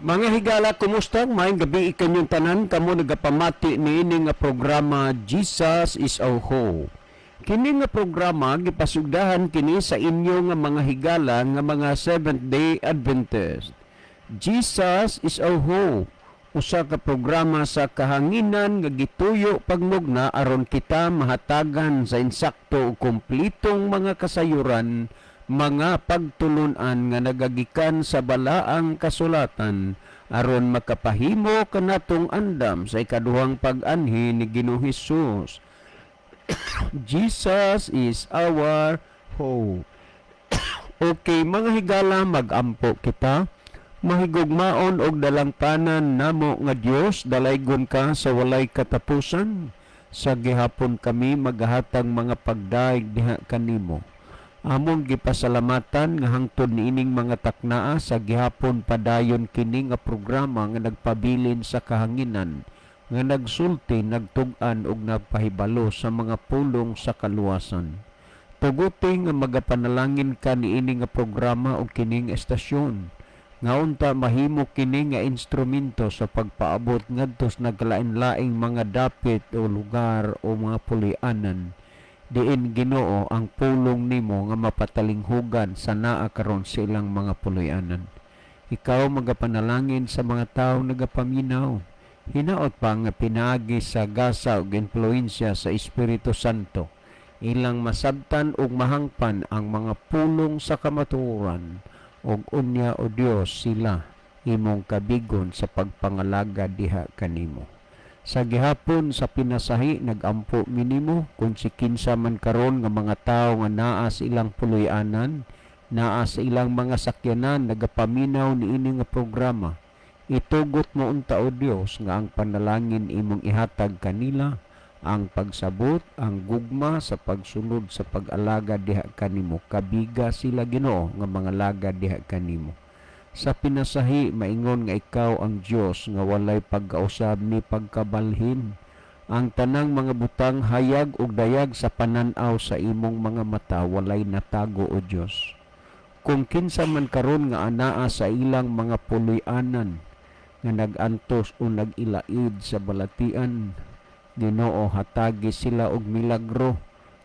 Mga higala, kumusta? Maayong gabii kanyong tanan, kamo nagapamati niini nga programa, Jesus is Our Hope. Kini nga programa gipasugdahan kini sa inyo nga mga higala nga mga Seventh Day Adventist. Jesus is Our Hope. Usa ka programa sa kahanginan nga gituyo pagmugna aron kita mahatagan sa insakto ug kumplitong mga kasayuran, mga pagtulunan nga nagagikan sa balaang kasulatan aron makapahimo kanatong andam sa ikaduhang pag-anhi ni Ginoong Hesus. Jesus is our hope. Okay, mga higala, magampo kita. Mahigugmaon og dalangpanan namo nga Dios, dalaygon ka sa walay katapusan. Sa gihapon kami magahatag mga pagdaig diha kanimo. Among gipasalamatan nga hangtod niining mga taknaa sa gihapon padayon kini nga programa nga nagpabilin sa kahanginan, nga nagsulti, nagtug-an ug nagpahibalo sa mga pulong sa kaluwasan. Tuguti nga magapanalangin ka niini nga programa ug kining estasyon. Nga unta mahimo kini nga instrumento sa pagpaabot ngadto sa nagkalain-laing mga dapit o lugar o mga pulianan diin, Ginoo, ang pulong nimo nga mapatalinghugan sa naa karon sa ilang mga puloy-anan. Ikaw magapanalangin sa mga tawo nagapaminaw. Hinaot pa nga pinaagi sa gasa ug impluwensya sa Espiritu Santo, ilang masabtan ug mahangpan ang mga pulong sa kamatuoran ug unya, o Dios, sila imong kabigon sa pagpangalaga diha kanimo. Sa gihapon sa pinasahi nagampo mi nimo kung si kinsa man karon nga mga tawo nga naa sa ilang puloy-anan, naa sa ilang mga sakyanan nagapaminaw niini nga programa. Itugot mo unta, o Dios, nga ang panalangin imong ihatag kanila, ang pagsabot, ang gugma sa pagsunod sa pag-alagad diha kanimo. Kabiga sila, Ginoo, nga mga lagad diha kanimo. Sa pinasahi maingon nga ikaw ang Dios nga walay pagkausab ni pagkabalhin. Ang tanang mga butang hayag ug dayag sa panan-aw sa imong mga mata, walay natago, o Dios. Kung kinsa man karon nga anaa sa ilang mga puloy-anan nga nag-antos o nag-ilaid sa balatian, Ginoo, hatagi sila og milagro.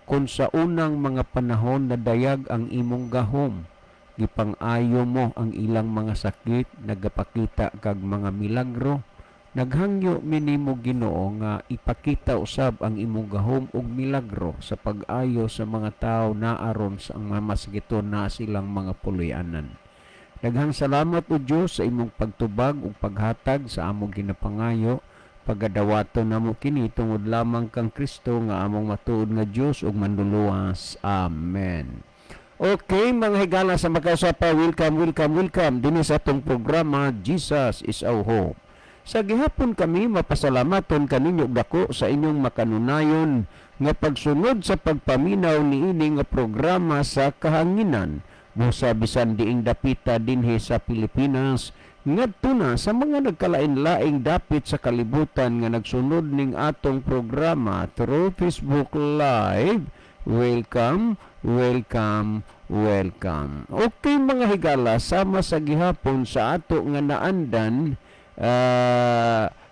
Kung sa unang mga panahon nadayag ang imong gahom, gipang-ayo mo ang ilang mga sakit, nagapakita kag mga milagro, naghangyo mi nimo, Ginoo, nga ipakita usab ang imong gahom ug milagro sa pag-ayo sa mga tawo naaron sa ang mga masakiton na silang mga puloy-anan. Daghang salamat, o Dios, sa imong pagtubag ug paghatag sa among ginapangayo. Pagadawaton namo kini tungod lamang kang Kristo nga among matuod nga Dios ug manluluwas. Amen. Okay, mga higala, sa makausapa, welcome, welcome, welcome dinhi sa atong programa, Jesus is Our Hope. Sa gihapon kami mapasalamaton kaninyo dako sa inyong makanunayon nga pagsunod sa pagpaminaw niini nga programa sa kahanginan busa bisan diing dapita dinhi sa Pilipinas ngadto na sa mga nagkalain-laing dapit sa kalibutan nga nagsunod ning atong programa through Facebook Live. Welcome, welcome, welcome. Okay, mga higala, sama sa gihapon sa ato nga naandan,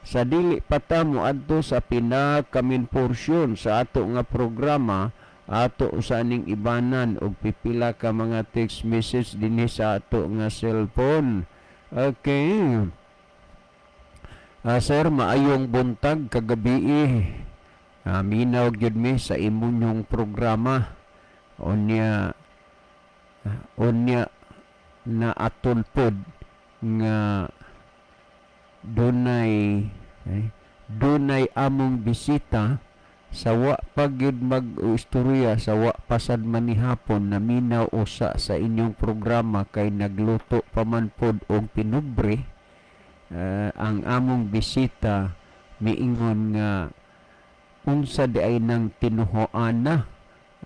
sa dili pa ta moadto sa pinaka-main portion sa ato nga programa, ato usa ning ibanan og pipila ka mga text message dinhi sa ato nga cellphone. Okay. Sir, maayong buntag kagabii. Minaw gyud mi sa imong programa. Unya na atulpod nga dunay among bisita sa wa pa gyud mag-istorya, sa wa pasad manihapon naminaw usa sa inyong programa kay nagluto pa man pod og pinubre. Ang among bisita miingon nga unsa di ay nang tinuhoana.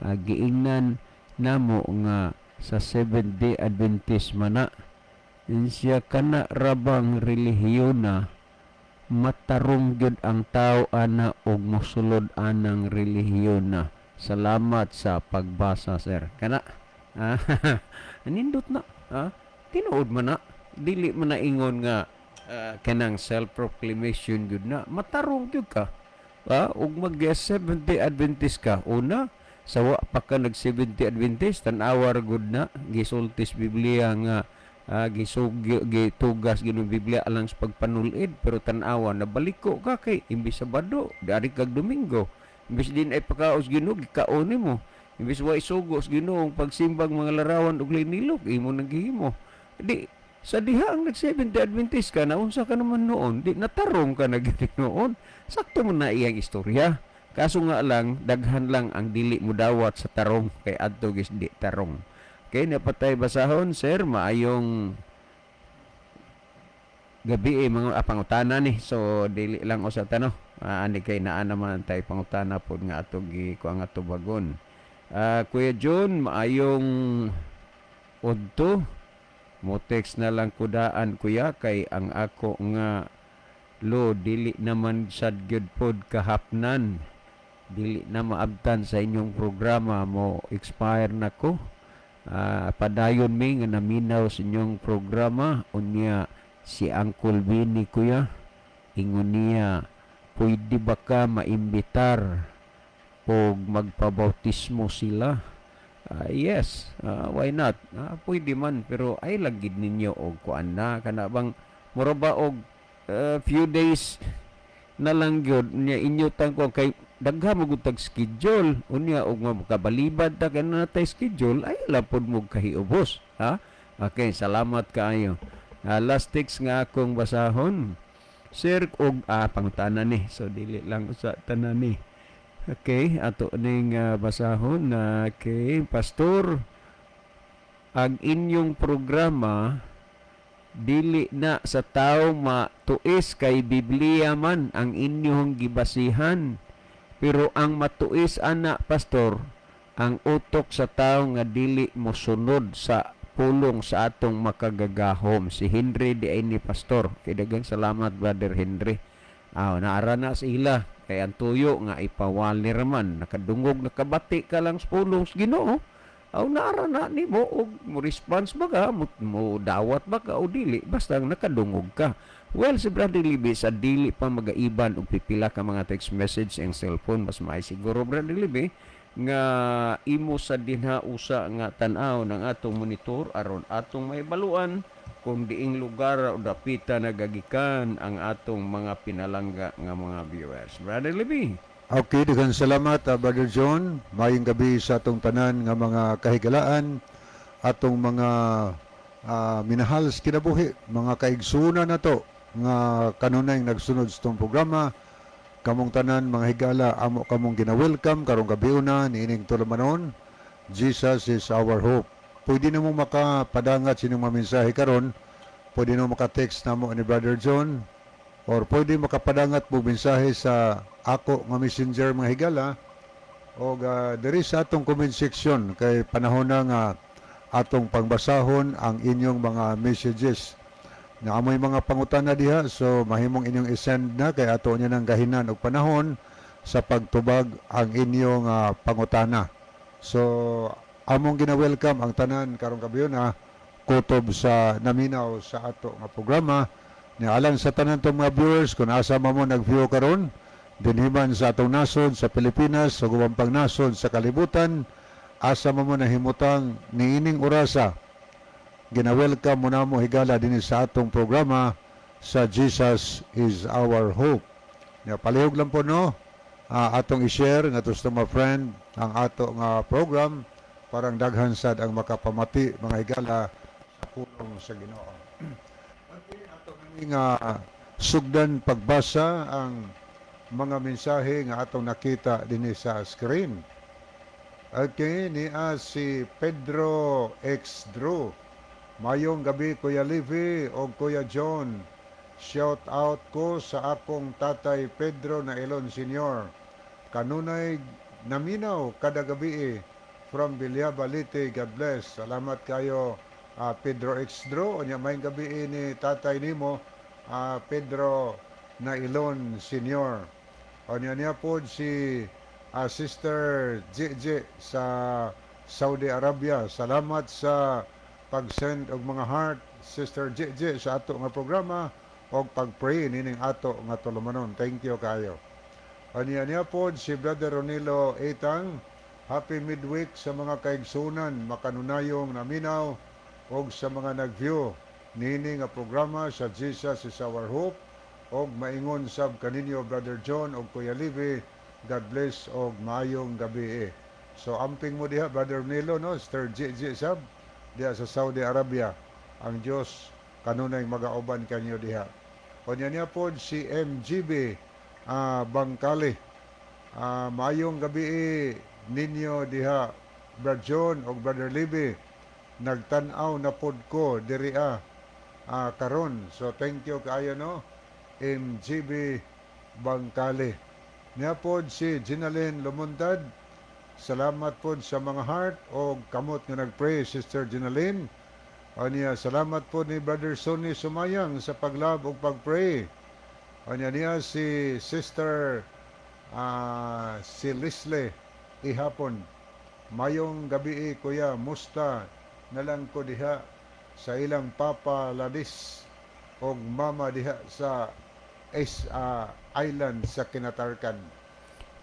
Giingnan namo nga sa Seventh Day Adventist mana siya. Kana rabang relihiyon na matarong gyud ang tao ana og mosulod anang relihiyon na. Salamat sa pagbasa, sir. Kana nindot na, tinuod man na, dili man na ingon nga Kanang self-proclamation gyud na matarong gyud ka. Ug mag Seventh-day Adventist ka, una sa wa pa ka nag Seventh-day Adventist, tan-awa ra gud na gisulti sa Biblia nga gitugas gyud ang Biblia alang sa pagpanulid, pero tan-awa nabaliko ka kay imbis Sabado dari kag Domingo, imbis di na ipakaos Ginoo, gikaon nimo, imbis wa isugo sa Ginoo ang pagsimbag mga larawan ug linilok, imo nang gihimo. Di sa diha ang nag Seventh-day Adventist ka na, unsa ka naman noon? Di natarong ka na gyud noon. Sakto man na iyang istorya, kaso nga lang daghan lang ang dili mo dawat sa tarong kay adto gis di tarong. Okay, napatay basahon, sir. Maayong gabi eh, mga pangutana ni. So dili lang usa tano. Ani kay naa naman tay pangutana pod nga ato gi kuang nga tubagon. Kuya John, maayong udto. Mo text na lang kudaan, kuya, kay ang ako nga lo dili naman sad gyud pod kahapnan. Dili na maabtan sa inyong programa, mo expire na ko. Padayon mi nga naminaw sa inyong programa. Unya si Uncle Vinny, kuya, ingon niya, pwede ba ka maimbitar og magpabautismo sila? Yes, why not? Pwede man, pero ay lagid ninyo og kuan na kana bang mura ba og few days na lang gyud nya inyo tang kuan kay daghan mo gud tag schedule. Unya og makabalibad ta kay naa tay schedule, ay lapod mo kahiubos, ha. Okay, salamat kaayo. Last text nga akong basahon, sir, og pangutana ni, so dili lang usa tanan ni. Okay, ato ning basahon na kay Pastor, ang inyong programa dili na sa tao matuis kay Biblia man ang inyong gibasihan. Pero ang matuis ana, pastor, ang utok sa tao nga dili mosunod sa pulong sa atong Makagagahom. Si Henry di ay ni, pastor. Kay daghang salamat, Brother Henry. Aw, naara na sa ila kay ang tuyo nga ipawali raman, nakadungog, nakabati ka lang sa pulong sa Ginoo. Aw, naara na nimo og mo response ba ka, mo dawat ba ka o dili, basta nakadungog ka. Well, si Brother Libby sa dili pa magaiban og pipila ka mga text message ang cellphone, mas maay siguro, Brother Libby, nga imo sa dinha usa nga tan-aw ng atong monitor aron atong mahibaluan kung diing lugar o dapita nagagikan ang atong mga pinalangga nga mga viewers. Brother Libby. Okay, daghang salamat, Brother John. Maayong gabi sa atong tanan nga mga kahigalaan, atong mga minahal sa kinabuhi, mga kaigsunan nato nga kanunay nagsunod sa atong programa. Kamong tanan, mga higala, amo kamong gina-welcome karong gabi una niining tulumanon. Jesus is our hope. Pwede na mo makapadangat sa inyong mga mensahe karon. Pwede na mo maka-text namo ni Brother John or pwede makapadangat mo mensahe sa ako nga messenger, mga higala, o diri sa atong comment section kay panahon na nga atong pangbasahon ang inyong mga messages. Na amoy mga pangutana diha, so mahimong inyong i-send na kay ato niya ng gahinan og panahon sa pagtubag ang inyong pangutana. So among gina-welcome ang tanan karong gabi na kutob sa naminaw sa ato nga programa. Ni alang sa tanan tong mga viewers kung asa man mo nag-view karon, dinhi man sa atong nasod sa Pilipinas ug ubang pang nasod sa kalibutan, asa man mo nahimutang niining orasa, gina-welcome mo namo, higala, dinhi sa atong programa sa Jesus is Our Hope. Ya, palihog lang po no, atong i-share ngadto sa mga friend ang ato nga program parang daghan sad ang makapamati, mga higala, sa pulong sa Ginoo. Okay, ato nga sugdan pagbasa ang mga mensahe nga atong nakita dinhi sa screen. Okay, niya si Pedro X. Drew. "Mayong gabi, Kuya Levi o Kuya John. Shout out ko sa akong tatay Pedro na Elon Senior. Kanunay naminaw kada gabi from Villaba, Leyte. God bless." Salamat kayo, Pedro X. Drew. Unya mayong gabi ni tatay nimo, Pedro na Elon Senior. Unya niya po si Sister JJ sa Saudi Arabia. "Salamat sa pag-send og mga heart, Sister JJ, sa ato nga programa. Og pag-pray nining ato nga tulumanon. Thank you kayo. Aniya niya po si Brother Ronilo Etang, happy midweek sa mga kaigsunan, makanunayong naminaw, og sa mga nag-view nini nga programa sa Jesus Is Our Hope, og maingon sab kaninyo, Brother John og Kuya Levi. God bless og maayong gabi eh. So amping mo diha, Brother Nilo, no, Sir GG sab diha sa Saudi Arabia. Ang Dios kanunay magauban kanyo diha. Unya niya pod si MGB Bangkali. Maayong gabi eh, ninyo diha, Brother John og Brother Libby. Nagtan-aw na pod ko diri karon. So thank you kaayo, no, MGB Bangkali. Niya pod si Ginalyn Lumuntad. Salamat pod sa mga heart o kamot nga nagpray, Sister Ginalyn. Anya, salamat po ni Brother Sonny Sumayang sa pag-love ug pag-pray. Anya niya si Sister si Lisle Ihapon. Mayong gabi, kuya, musta na lang ko diha sa ilang papa Ladis og mama diha sa S Island sa Kinatarkan.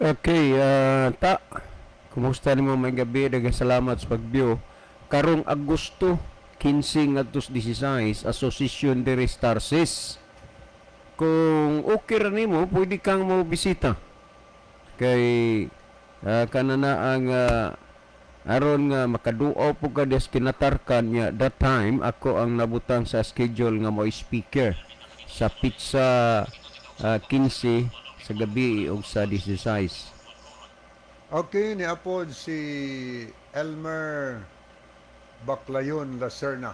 Okay, ta. Kumusta nimo may gabi? Daghang salamat sa pag-view. Karong Agosto 15 ngadto 16, Association de Restarsis. Kung okay ra nimo, pwede kang mo bisita. Kay kana na ang aron nga makaduaw po ka des Kinatarkan niya. That time ako ang nabutang sa schedule nga mo speaker sa petsa 15 sa gabi ug sa 16. Okay, niapod si Elmer Baclayon Lacerna.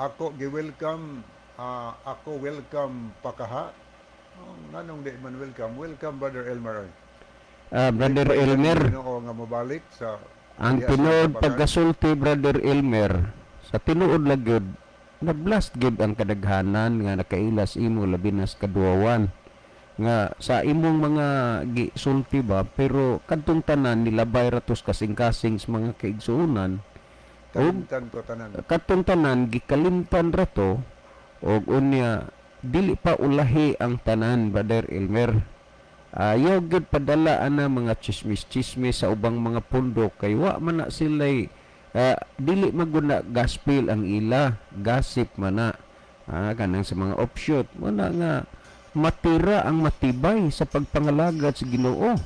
Ako gi-welcome, ako welcome pakaha. Oh, nganong di man welcome? Welcome, Brother Elmer, oy. Brother Elmer, Ginoo nga mobalik sa ang diha sa tinuod Kabagan. Pagkasulti, Brother Elmer, sa tinuod lang gyud, na-blast gyud ang kadaghanan nga nakailas imo, labi na sa kaduawan nga sa imong mga gisulti ba, pero kadtong tanan nilabay ra tos kasing-kasing sa mga kaigsuonan ug Kalimtan ko tanan. Katong tanan gikalimtan ra to og unya dili pa ulahi ang tanan. Brother Elmer, ayaw gyud padala ana mga chismis-chismis sa ubang mga pundok kay wa man na sila'y dili maguna gospel ang ila gossip man na kanang sa mga offshoot wala nga matira ang matibay sa pagpangalagad sa Ginoo.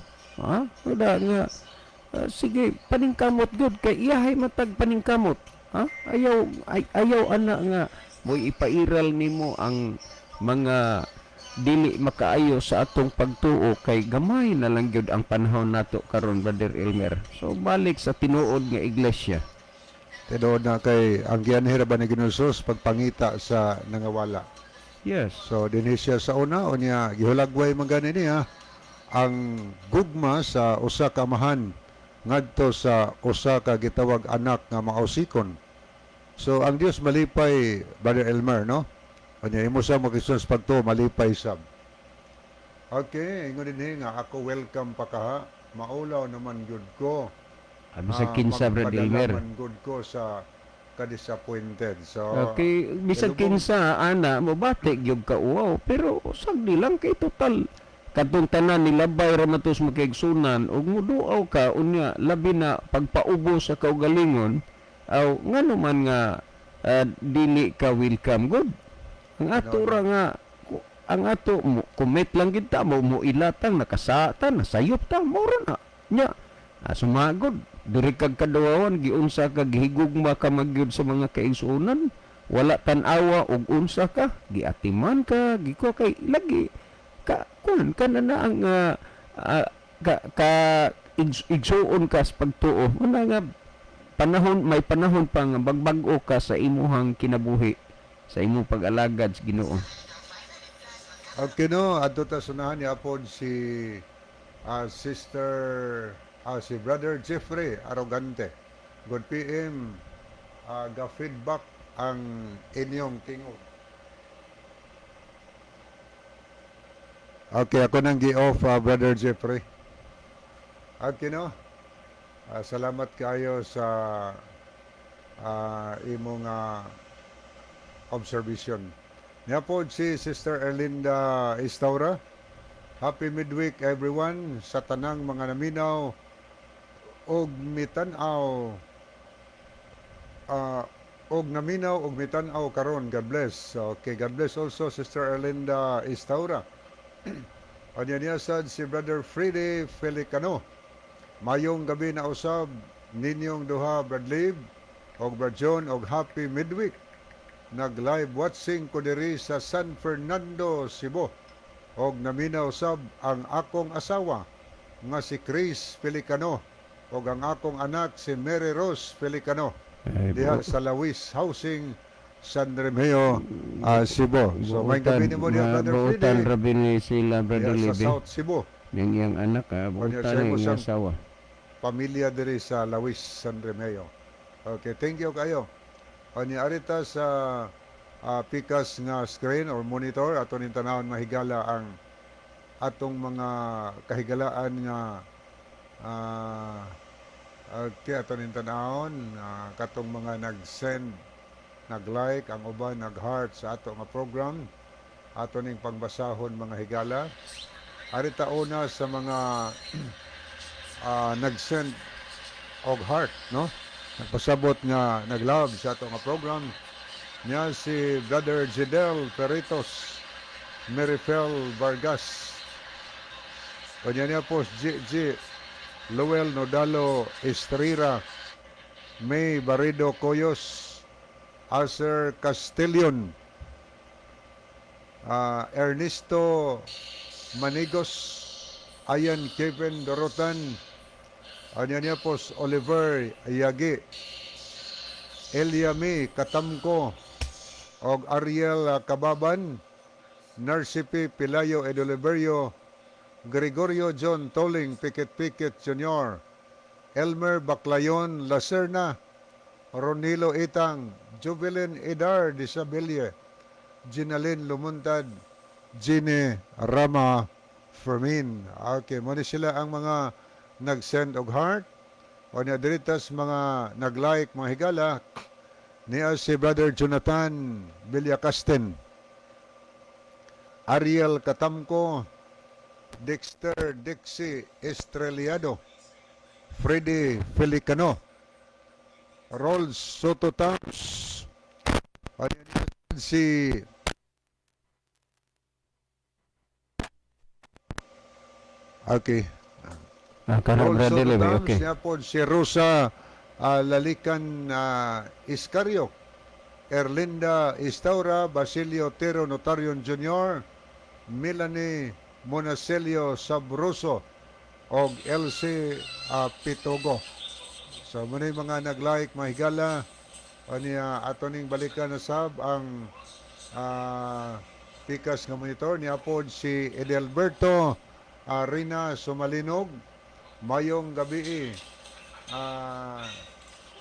Wala nga sige, paningkamot gyud kay iyahay matag paningkamot, ha. Ayaw ay, ayaw ana nga mo'y ipairal nimo ang mga dili makaayo sa atong pagtuo kay gamay na lang gyud ang panahon nato karon, Brother Elmer. So balik sa tinuod nga iglesia. Tinuod na kay ang gianhi ra ba ni Ginoo Jesus pagpangita sa nangawala. So dinhi siya sa una, unya gihulagway man gani niya ang gugma sa usa ka amahan ngadto sa usa ka gitawag anak nga mausikon. So ang Dios malipay, Brother Elmer, no? Unya imo sa magison sa pagtuo malipay sab. Okay, ingon dinhi nga ako welcome pa kaha. Maulaw naman gyud ko. Abi sa kinsa, Brother Magpadala Elmer? man gud ko sa ka-disappointed. So, Okay, bisan Kalubong. kinsa ana mobati gyud ka uwaw, pero sagdi lang kay total kadtong tanan nilabay ra man to sa makaigsunan ug muduaw ka unya labi na pagpaubos sa kaugalingon aw ngano man nga dili ka welcome good. Ang ato ra nga ang ato mo commit lang kita mo mo ilatang nakasata nasayop ta mo ra na nya sumagod diri kag kaduwawan giunsa ka gihigugma ka magyud sa mga kaigsuonan, wala tan-awa og unsa ka giatiman ka gikuha kay lagi ka kuan ka na na ang ka, ka igsuon ka sa pagtuo. Wala nga panahon, may panahon pa nga bagbag-o ka sa imuhang kinabuhi sa imong pag-alagad sa Ginoo. Okay, no, adto ta sunahan ni apod si Sister si Brother Jeffrey Arrogante. Good PM, ga feedback ang inyong tingog. Okay, ako nang gi-off, Brother Jeffrey. Okay, no? Salamat kayo sa imong observation. Niya po si Sister Erlinda Istaura. "Happy midweek, everyone, sa tanang mga naminaw og mitan-aw og naminaw og mitan-aw karon. God bless." Okay, God bless also, Sister Erlinda Istaura. Anya niya sad si Brother Freddy Felicano. "Mayong gabi na usab ninyong duha, Brad Lib og Brad John, og happy midweek. Nag-live watching ko diri sa San Fernando, Cebu. Og naminaw sab ang akong asawa nga si Chris Felicano og ang akong anak si Mary Rose Felicano Ay, diha sa Lawis Housing, San Remigio, Cebu." So may gabi nimo diha, Brother Buutan Freddy. Rabi ni sila, Brother Diha sa Libby. South Cebu. Yung iyang anak, ah, buutan sa na imo iyang asawa. Pamilya diri sa Lawis, San Remigio. Okay, thank you kayo. Ani arita sa pikas nga screen or monitor ato ning tanawon, mahigala, ang atong mga kahigalaan nga okay, ato ning tanawon katong mga nag-send, nag-like, ang uban nag-heart sa ato nga program. Ato ning pangbasahon, mga higala. Arita una sa mga nag-send og heart, no? Nagpasabot nga nag-love sa ato nga program. Niya si Brother Gidel Peritos, Merifel Vargas. Kanya niya po si G. G. Lowell Nodalo Estrera, May Barredo Coyos, Acer Castillon, Ernesto Manigos, Ayan Kevin Dorotan, anya niya po si Oliver Yagi, Eliami Katamko, og Ariel Kababan, Narcipe Pilayo Edoliverio, Gregorio John Toling Pikit Pikit Jr., Elmer Baclayon Lacerna, Ronilo Itang, Jubilin Idar Disabilie, Ginalin Lumuntad, Gine Rama Fermin. Okay, mo ni sila ang mga nag-send og heart. O niya diritas mga nag-like, mga higala, niya si Brother Jonathan Villacasten, Ariel Katamko, Dexter Dixie Estrellado, Freddy Felicano, Rolls Soto Tams, si Okay. Ah, karon, Rolls Brother Soto Libby, Tams, okay. Niya po si Rosa Lalikan Iscario, Erlinda Istaura, Basilio Tero Notarion Jr., Melanie Monacelio Sabroso, og LC Pitogo. So, muna yung mga nag-like, mahigala, niya ato ning balikan na sab ang pikas nga monitor. Niya po si Edelberto Rina Sumalinog. "Mayong gabi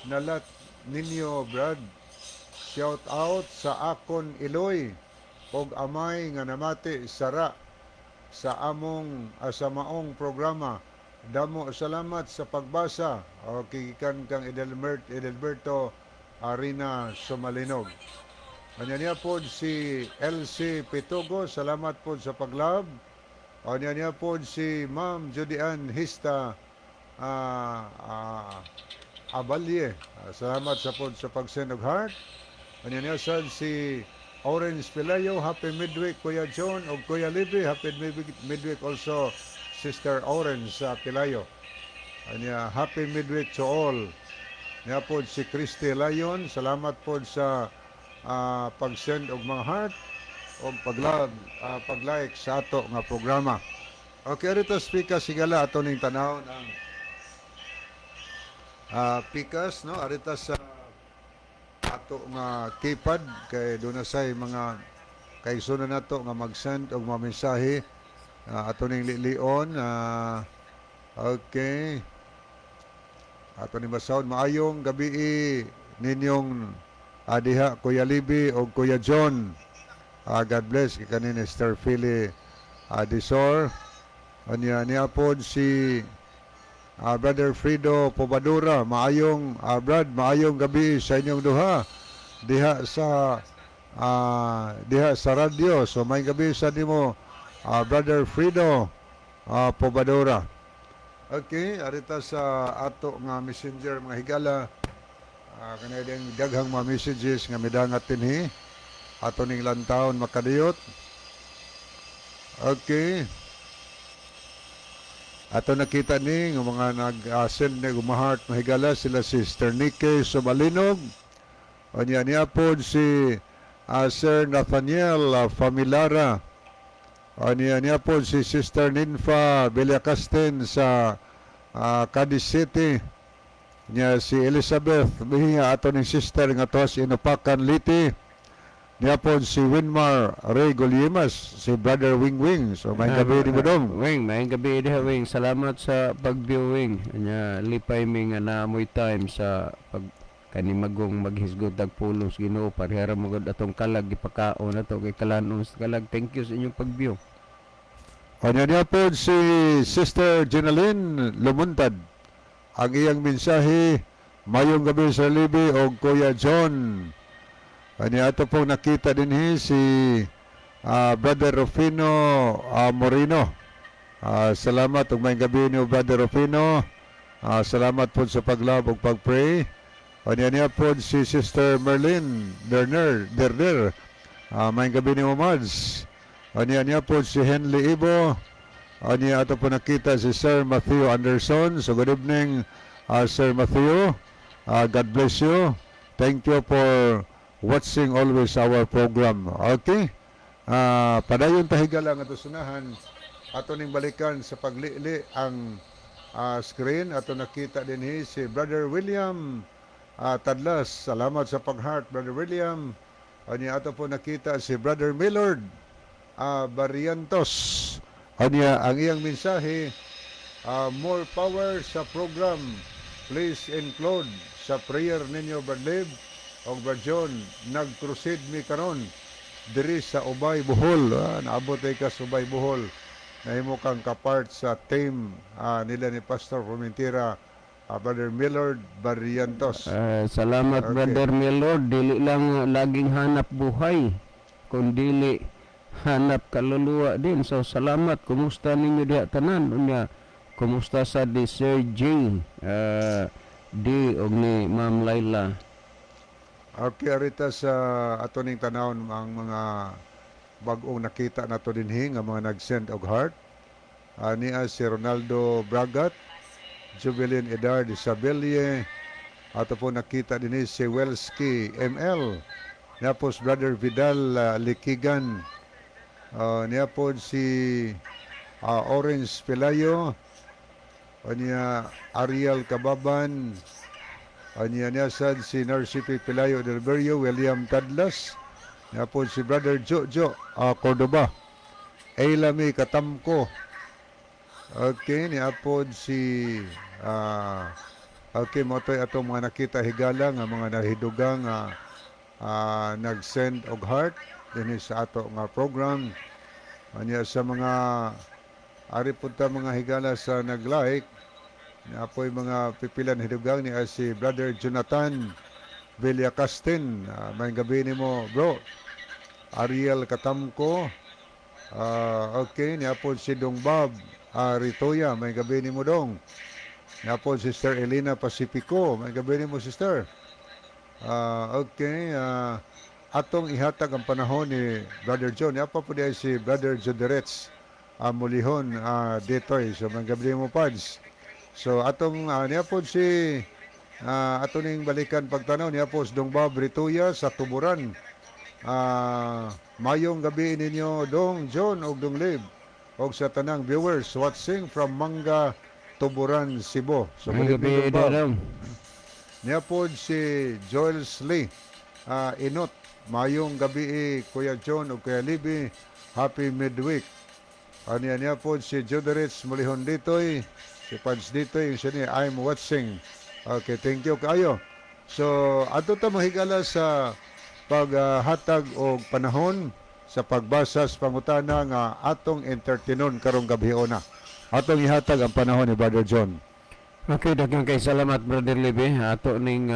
nalat ninyo, Brad. Shout out sa akon iloy og amay nga namati sara sa among sa maong programa. Damo salamat sa pagbasa." O gikan kang Edelberto Arina Sumalinog. Anya niya po si LC Pitogo, salamat po sa pag-love. Anya niya po si Ma'am Judy Ann Hista Abalye. Salamat sa po sa pag-send og heart. Anya niya sad si Orange Pilayo, "Happy midweek, Kuya John og Kuya Libby." Happy midweek also, Sister Orange sa Pilayo. Anya, happy midweek to all. Niya po si Christy Lyon, salamat po sa pag-send og mga heart og pag-love, pag-like sa ato nga programa. Okay, rito speaker sigala ato ning tanawon ang pikas, no, arita sa ato nga keypad kay doon na say mga kaigsunan nato nga mag-send og mga mensahe. Ato ning lilion. Okay, ato ning basahon. "Maayong gabi ninyong diha, Kuya Libby og Kuya John. God bless." Gikan ni Sir Philly Adisor. Anya niya pod si Brother Frido Pobadura. "Maayong Brad, maayong gabi sa inyong duha diha sa Diha sa radyo. So maayong gabi sa nimo, Brother Frido Pobadora. Okay, arita sa ato nga messenger, mga higala. Kanang daghang mga messages nga midangat dinhi. Ato ning lantawon makadiyot. Okay. Ato nakita ni nga mga nag-send ni guma-heart, mga higala, sila Sister Nikki Sumalinog. Unya niya po si Sir Nathaniel Familara. Unya niya po si Sister Ninfa Villacastin sa Cadiz City. Niya si Elizabeth Mejia, ato ni sister nga to sa Inupakan, Leyte. Niya po si Winmar Ray Gulyemas, si Brother Wing Wing. So maayong gabi ni Budong. Wing, maayong gabi diha, Wing. Salamat sa pag-viewing. Anya lipay mi nga naamoy time sa pag kanimagong maghisgot og pulong sa Ginoo. Parehara mo gud atong kalag gipakaon ato kay kalanon sa kalag. Thank you sa inyong pag-view. Unya niya po si Sister Jenaline Lumuntad. Ang iyang mensahe, "Mayong gabi sa Libi o Kuya John." Unya ato pong nakita din si Brother Rufino Moreno. Salamat ug maayong gabi niyo, Brother Rufino. Salamat po sa pag-love ug pag-pray. Unya niya po si Sister Merlin Derner Derder. Maayong gabi niyo, Mads. Unya niya po si Henley Ibo. Unya ato po nakita si Sir Matthew Anderson. So good evening, Sir Matthew. God bless you. Thank you for watching always our program. Okay? Padayon ta, higala, nga sunahan. Ato ning balikan sa paglili ang screen. Ato nakita din si Brother William Tadlas. Salamat sa pag-heart, Brother William. Unya ato po nakita si Brother Millard Barrientos. Unya ang iyang mensahe, "More power sa program. Please include sa prayer ninyo, Brad Lib o Brad John. Nag-crusade mi karon diri sa Ubay, Bohol." Naabot ay ka sa Ubay, Bohol. Nahimo kang kapart sa team nila ni Pastor Formentera, Brother Millard Barrientos. Salamat, Brother Milord. Dili lang laging hanap buhay, kundili hanap kaluluwa din. So salamat. Kumusta ninyo diha tanan? Unya kumusta sa di Sir J D og ni Ma'am Laila? Okay, arita sa ato ning tanawon ang mga bag-ong nakita nato dinhi nga mga nag-send og heart. Niya si Ronaldo Bragat, Jubilin Edard Isabelle, ato po nakita dinhi si Welski ML, niya po si Brother Vidal Likigan, niya po si Orange Pelayo, niya Ariel Kababan, anya niya sad si Narcipe Pelayo del Berrio, William Tadlas, niya po si Brother Jojo Cordoba, Eilami Katamko. Okay, niya po si okay, mo to'y atong mga nakita, higala, nga mga nahidugang nag-send og heart dinhi sa ato nga program. Anya sa mga ari punta, mga higala, sa nag-like, niya po'y mga pipilan hidugang ni si Brother Jonathan Villacastin. Maayong gabi nimo, bro. Ariel Katamko. Okay, niya po si Dong Bob Ritoya. Maayong gabi nimo, Dong. Niya po Sister Elena Pacifico. Maayong gabi nimo, Sister. Okay, atong ihatag ang panahon ni Brother John. Niya pa po diay si Brother Joderets Mulihon ditoy. So maayong gabi mo, Pads. So atong niya po si ato ning balikan pagtanaw niya po si Dong Bob Rituya sa Tuburan. "Mayong gabi ninyo, Dong John ug Dong Lib og sa tanang viewers watching from Manga, Tuburan, Cebu." So Maayong good evening, gabi, Dong Bob. Dong. Niya po si Joel Slee Inot. "Mayong gabi eh, Kuya John ug Kuya Libby. Happy midweek." Anya niya po si Joderits Mulihon ditoy. Si Pads ditoy. Yung siya niya, "I'm watching." Okay, thank you kayo. So, ato ta, mahigala, sa paghatag og panahon sa pagbasa sa pangutana nga atong entertainon karong gabi na. Atong ihatag ang panahon ni Brother John. Okay, daghang kay salamat, Brother Libe. Ato ning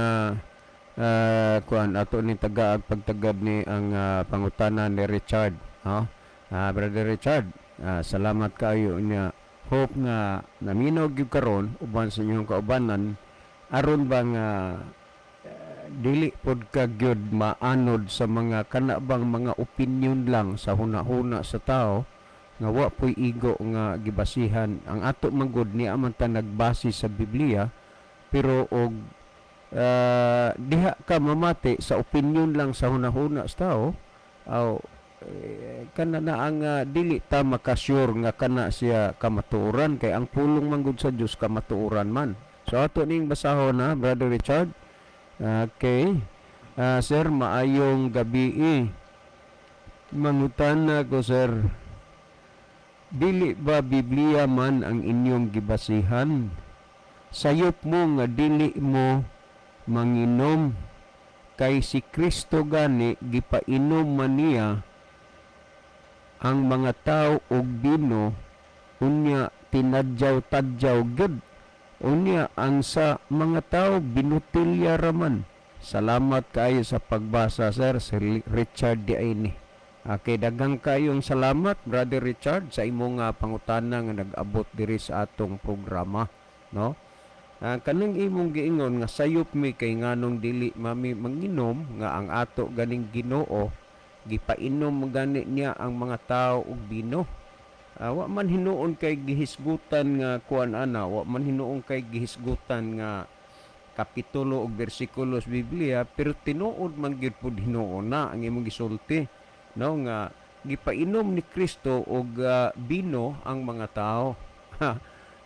Kuan ato ni tagaag pagtagad ni ang pangutana ni Richard, no? Brother Richard, salamat kaayo niya. Hope nga naminaw gyud karon uban sa inyong kaubanan aron ba nga dili pod ka gyud maanod sa mga kana bang mga opinion lang sa huna-huna sa tao nga wa po'y igo nga gibasihan. Ang ato man gud niya man ta nagbase sa Biblia, pero og diha ka mamati sa opinion lang sa huna-huna sa tao, aw kana na ang dili ta makasure nga kana siya kamatuoran, kay ang pulong man gud sa Dios kamatuoran man. So ato ning basahon na, Brother Richard. Okay. Sir, maayong gabi eh. Mangutana ko, sir. Dili ba Biblia man ang inyong gibasihan? Sayop mo nga dili mo manginom, kay si Kristo gani gipainom man niya ang mga tao og bino, unya tinadyaw-tadyaw gud. Unya ang sa mga tao binutilya raman. Salamat kaayo sa pagbasa, sir. Si Richard di ay ni. Okay, daghang kayong salamat, Brother Richard, sa imong pangutana nga nag-abot diri sa atong programa, no? Kanang imong giingon nga sayop mi kay nganong dili mami manginom, nga ang ato ganing Ginoo gipainom gani niya ang mga tao og bino. Wa man hinuon kay gihisgutan nga kuan ana, wa man hinuon kay gihisgutan nga kapitulo og bersikulo sa Biblia, pero tinuod man gyud pud hinuon na ang imong gisulti, no, nga gipainom ni Kristo og bino ang mga tao.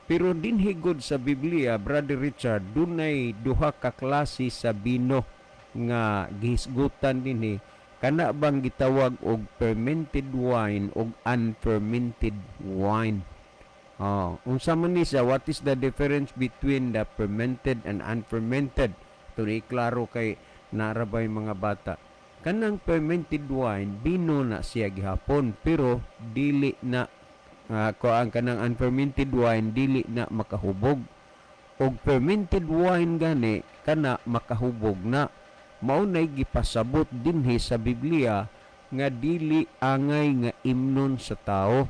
Pero dinhi gud sa Biblia, Brother Richard, dunay duha ka klase sa bino nga gihisgutan dinhi, kana bang gitawag og fermented wine og unfermented wine. Oh, unsa man ni siya? What is the difference between the fermented and unfermented? Ito klaro kay narabay mga bata. Kanang fermented wine, bino na siya gihapon, pero dili na kuan, kanang unfermented wine dili na makahubog. Og fermented wine gani kana makahubog na. Mao nay gipasabot dinhi sa Biblia nga dili angay nga imnon sa tao.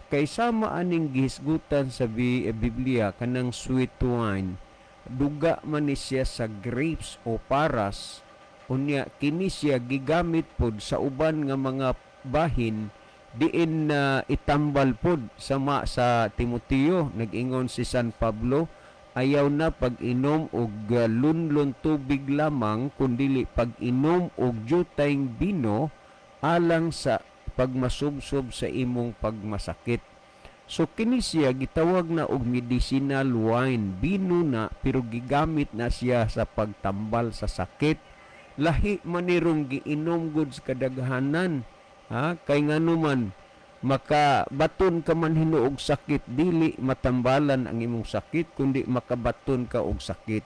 Kay sama aning gihisgutan sa Biblia, kanang sweet wine, duga man ni siya sa grapes o paras. Unya kini siya gigamit pod sa uban nga mga bahin diin na itambal pod, sama sa Timoteo, nag-ingon si San Pablo, "Ayaw na pag-inom og lunlon tubig lamang, kundili pag-inom og jutayng bino alang sa pagmasubsob sa imong pagmasakit." So kini siya gitawag na og medicinal wine, bino na pero gigamit na siya sa pagtambal sa sakit. Lahi man ni rong giinom gud sa kadaghanan. Ha? Kay nganuman makabaton ka man hinuog sakit, dili matambalan ang imong sakit kundi makabaton ka og sakit.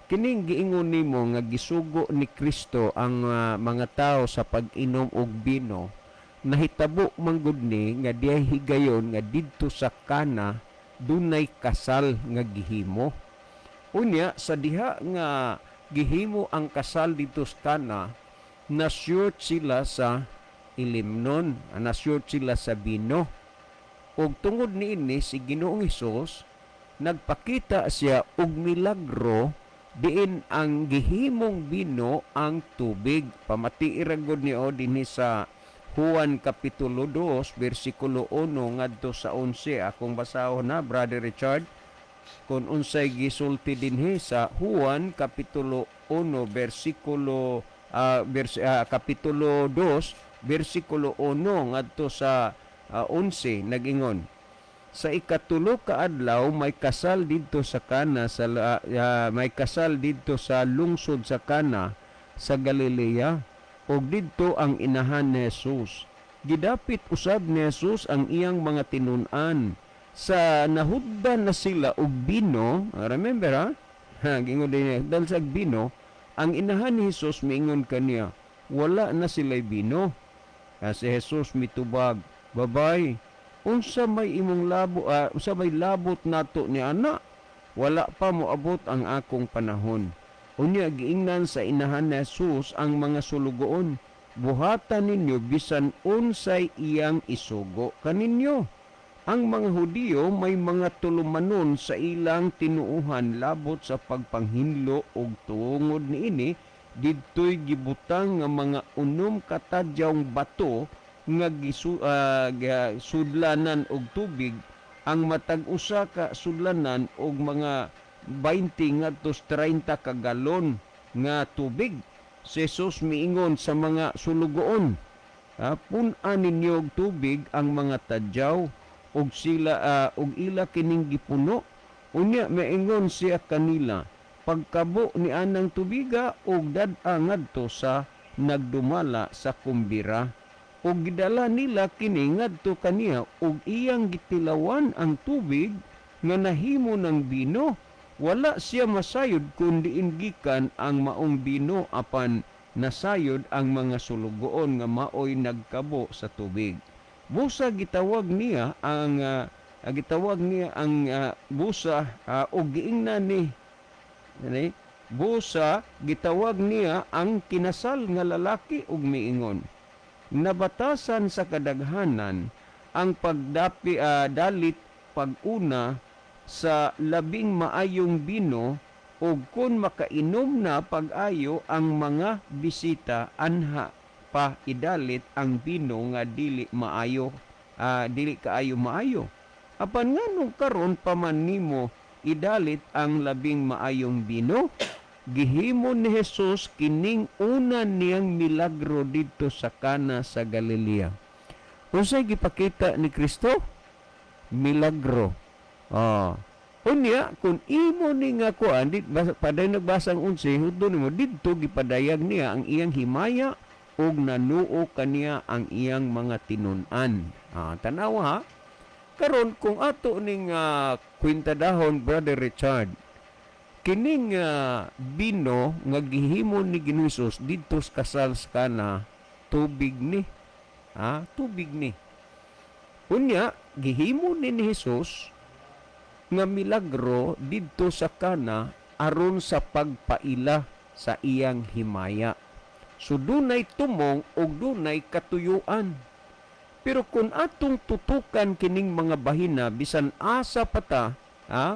Kining giingon nimo nga gisugo ni Kristo ang mga tao sa pag-inom og bino, nahitabo man gud ni nga dihay higayon nga didto sa Kana dunay kasal nga gihimo. Unya sa diha nga gihimo ang kasal didto sa Kana, na short sila sa ilimnon, na short sila sa bino. Ug tungod niini si Ginoong Hesus nagpakita siya og milagro diin ang gihimong bino ang tubig. Pamatii ra gud ni o dinhi sa Juan Kapitulo 2 bersikulo 1 ngadto sa 11. Akong basahon na, Brother Richard, kung unsay gisulti dinhi sa Juan Kapitulo 1 bersikulo Kapitulo 2 bersikulo 1 ngadto sa 11. Nagingon, "Sa ikatulo ka adlaw may kasal didto sa Kana sa may kasal didto sa lungsod sa Kana sa Galilea, ug didto ang inahan ni Jesus. Gidapit usab ni Jesus ang iyang mga tinun-an. Sa nahuddan na sila og bino," remember ha, ha gingon din dahil sa bino, "ang inahan ni Jesus miingon kaniya, 'Wala na sila'y bino.' Si Jesus mitubag, 'Babay, unsa may imong labo, unsa may labot nato ni ana? Wala pa moabot ang akong panahon.'" Unya giingnan sa inahan ni Jesus ang mga sulugoon, "Buhatan ninyo bisan unsay iyang isugo kaninyo." Ang mga Hudiyo may mga tulumanon sa ilang tinuohan labot sa pagpanghinlo, ug tungod niini didtoy gibutang nga mga 6 ka tadyawng bato nga sudlanan og tubig, ang matag usa ka sudlanan og mga 20 ngadto 30 ka galon nga tubig. Si Jesus miingon sa mga sulugoon, "Pun-a ninyo og tubig ang mga tadyaw," og sila og ila kining gipuno. Unya maingon siya kanila, "Pagkabo ni anang tubiga og dad-a ngadto sa nagdumala sa kumbira." Ug gidala nila kini ngadto kaniya, ug iyang gitilawan ang tubig nga nahimo ng bino. Wala siya masayod kun diin gikan ang maong bino, apan nasayod ang mga sulugoon nga maoy nagkabo sa tubig. Busa gitawag niya ang busa og giingnan ni ani, busa gitawag niya ang kinasal nga lalaki ug miingon, "Nabatasan sa kadaghanan ang pagdapi dalit pag-una sa labing maayong bino, ug kun makainom na pag-ayo ang mga bisita, anha pa idalit ang bino nga dili maayo, dili kaayo maayo. Apan nganong karon pa man nimo idalit ang labing maayong bino?" Gihimo ni Jesus kining una niyang milagro didto sa Kana sa Galilea. Unsay gipakita ni Kristo? Milagro. Unya kung imo ni nga kuan di paday nagbasa ang 11, hutdo nimo didto gipadayag niya ang iyang himaya ug nanuo kaniya ang iyang mga tinun-an. Tanawa ha. Karon kung ato ning kwenta dahon, Brother Richard, kining bino nga gihimo ni Ginoong Hesus didto sa kasal sa Kana, tubig ni. Tubig ni. Unya gihimo ni Hesus nga milagro didto sa Kana aron sa pagpaila sa iyang himaya. So dunay tumong ug dunay katuyuan. Pero kung atong tutukan kining mga bahina, bisan asa pata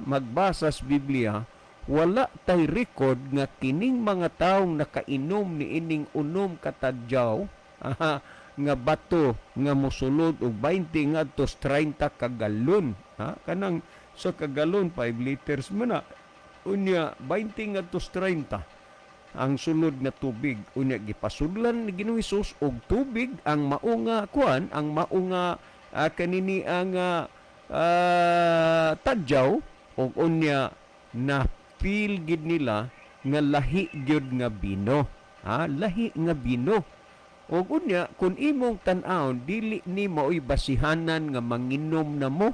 magbasa sa Biblia, wala tay record nga kining mga taong nakainom ni ining 6 ka tadyaw nga bato nga mosulod og 20 ngadto 30 ka galon, ha, kanang sa kagalon 5 liters man na. Unya 20 ngadto 30 ang sulod nga tubig. Unya gipasudlan ni Ginoong Hesus og tubig ang maunga kuan, ang maunga kanini ang tadyaw, og unya na feel gid nila nga lahi gyud nga bino, ha, lahi nga bino. Og unya kun imong tan-awon, dili ni maoy basihanan nga manginom na mo,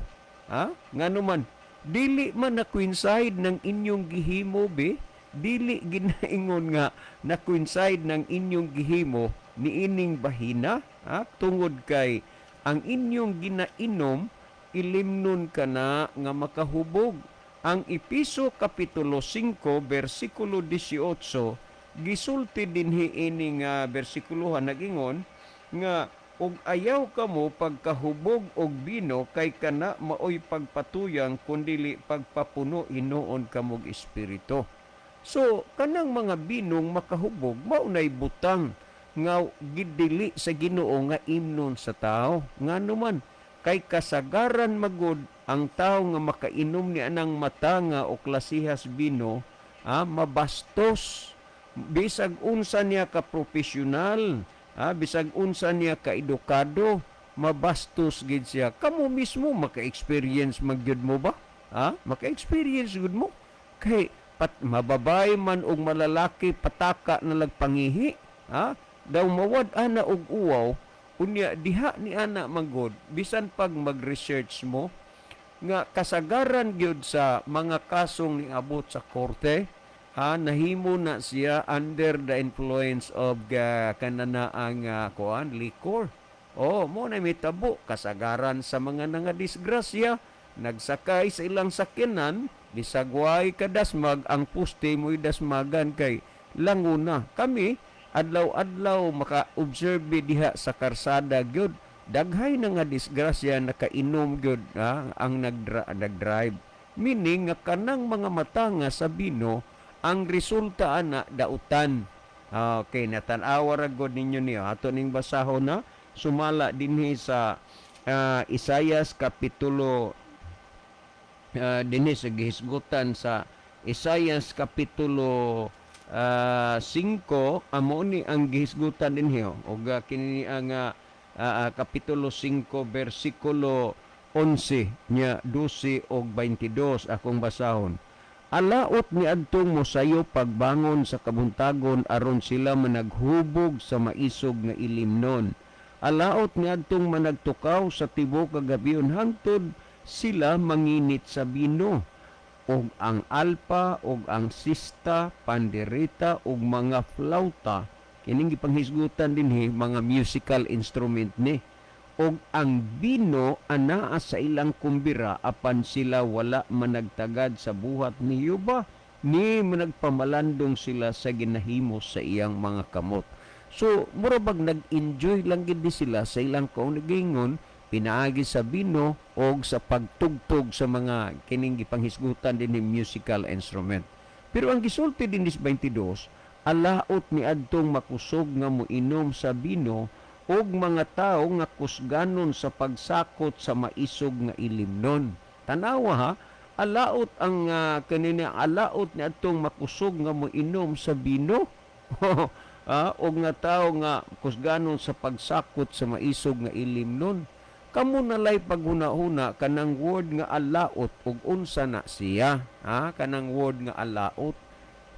ha. Ngano man dili man na coincide ng inyong gihimo be, dili ginaingon nga na coincide ng inyong gihimo niining bahina, ha? Tungod kay ang inyong ginainom, ilimnon ka na nga makahubog. Ang Epeso kapitulo 5 bersikulo 18 gisulti dinhi ini nga bersikulohan, nagingon nga, "Og ayaw kamo pagkahubog og bino, kay kana maoy pagpatuyang, kundili pagpapuno hinuon kamog espiritu." So kanang mga binong makahubog, mao nay butang nga gidili sa Ginoo nga imnon sa tao. Ngano man kay kasagaran magod ang tao nga makainom ni anang mata nga o klasihas bino, mabastos. Bisag unsa niya ka profesional, bisag unsa niya ka edukado, mabastos gid siya. Kamo mismo maka-experience magyud mo ba? Ha? Maka-experience gud mo. Kay pat mababay man og malalaki, pataka na lagpangihi, ha? Daw mawad ana og uwaw. Unya diha ni ana manggod, bisan pag mag-research mo nga kasagaran gyud sa mga kasong niabot sa korte, ha, nahimo na siya under the influence of kanana ang kuan, liquor. Oh, mo na mitabo kasagaran sa mga nangadisgrasya, nagsakay sa ilang sakyanan. Bisag way kadasmag ang poste mo'y dasmagan kay languna. Kami adlaw-adlaw maka-observe diha sa karsada gyud. Daghay na nga disgrasya, nakainom gyud ang nagdrive. Meaning nga kanang mga matanga sa bino, ang resulta ana dautan. Okay, natan-awa ra gud ninyo niyo. Ato ning basahon na sumala dinhi sa Isayas kapitulo, dinhi sa gihisgutan sa Isayas kapitulo 5. Amo ni ang gihisgutan dinhi, oh. Og kini ang kapitulo 5 bersikulo 11 nya 12 og 22, akong basahon. "Alaot ni adtong mosayo pagbangon sa kabuntagon aron sila managhubog sa maisog nga ilimnon. Alaot ni adtong managtukaw sa tibuok kagabion hangtod sila manginit sa bino, og ang alpa og ang sista, pandereta og mga flauta." Kining gipanghisgutan dinhi mga musical instrument ni. "Og ang bino anaa sa ilang kumbira, apan sila wala managtagad sa buhat ni Jehova, ni managpamalandong sila sa ginahimo sa iyang mga kamot." So mura bag nag-enjoy lang gid ni sila sa ilang kaugalingon pinaagi sa bino og sa pagtugtog sa mga kining gipanghisgutan din ni musical instrument. Pero ang gisulti din is 22, "Alaot ni adtong makusog nga moinom sa bino og mga tawo nga kusganon sa pagsakot sa maisog nga ilimnon." Tanawa ha, alaot ang kanina, alaot ni adtong makusog nga moinom sa bino og nga tawo nga kusganon sa pagsakot sa maisog nga ilimnon. Kamo nalay paghuna-huna kanang word nga alaot ug unsa na siya, ha? Kanang word nga alaot.